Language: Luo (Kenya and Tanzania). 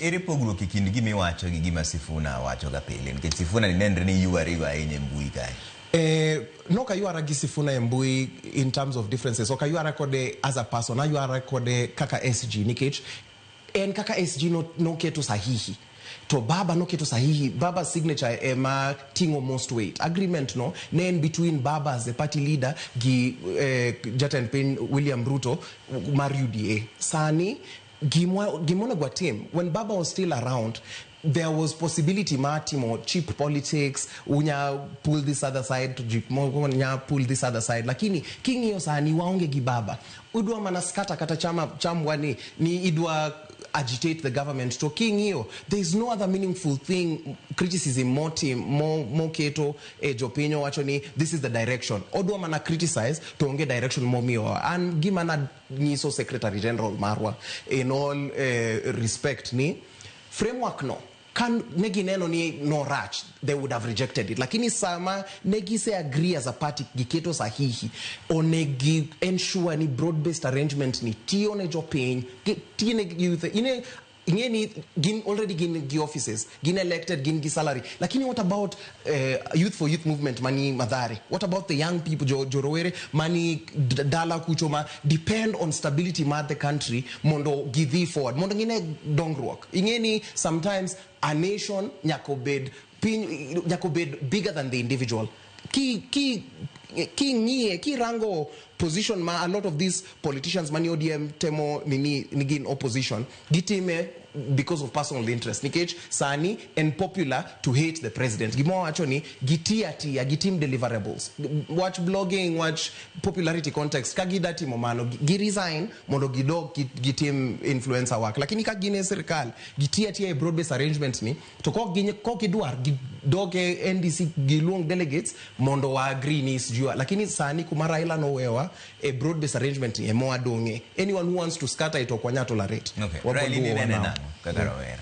Ere pogruok e kind gima iwacho gi gima Sifuna wachoga pile? Nikech Sifuna ni nenre ni ywarigo ahinya e mbui kae. Nok aywara gi Sifuna e mbui in terms of differences. Ok aywara kode as a person, aywara kode kaka SG nikech en kaka SG noketo sahihi. To Baba noketo sahihi, Baba signature ema ting'o most weight. Agreement no ne en between Baba as the party leader gi jatend piny William Ruto mar UDA. Sani gima onego watim, when Baba was still around, there was possibility mar timo cheap politics, unya pull this other side, jik moko nya pull this other side. Lakini king'iyo sani waonge gi Baba. Udwa mana scatter kata chama chamwa ni idwa agitate the government. To king'iyo, there is no other meaningful thing, criticism motim, moketo e jopiny owacho ni this is the direction. Odwa mana criticize to onge direction momiyowa. An gima na nyiso Secretary General marwa in all respect ni framework no kan ne gineno ni no rach, they would have rejected it. Lakini sama ne gise agree as a party, giketo sahihi, onegi ensure ni broad based arrangement ni tiyo ne jopiny, tiyo ne youth. Ine ing'e ni gin already gin gi offices, gin elected, gin gi salary. Lakini what about youth for youth movement mani Mathare? What about the young people, jorowere mani dala kucho ma depend on stability mar the country mondo gidhi forward, mondo gine dongruok? Ing'e ni sometimes a nation nyaka obed piny, nyaka obed bigger than the individual. Ki ng'iye, ki rango position ma a lot of these politicians mani ODM temo nini nigi in opposition, gitime because of personal interest, nikech sani en popular to hate the president. Gima wacho ni giti atiya, gitim deliverables, wach blogging, wach popularity context. Ka gida timo mano, gi resign mondo gidog gitim influencer work. Lakini ka gin e sirikal, giti atiya e broad based arrangement ni to kok gidwar gidog e NDC, giluong delegates mondo wa agree ni sijua. Lakini sani kuma Raila nowewa e broad based arrangement ni ema wadong'e. Anyone who wants to scatter it ok wanya tolerate. Okay. Wabro Raila luwo inene wanao. Nang'o kaka rawera?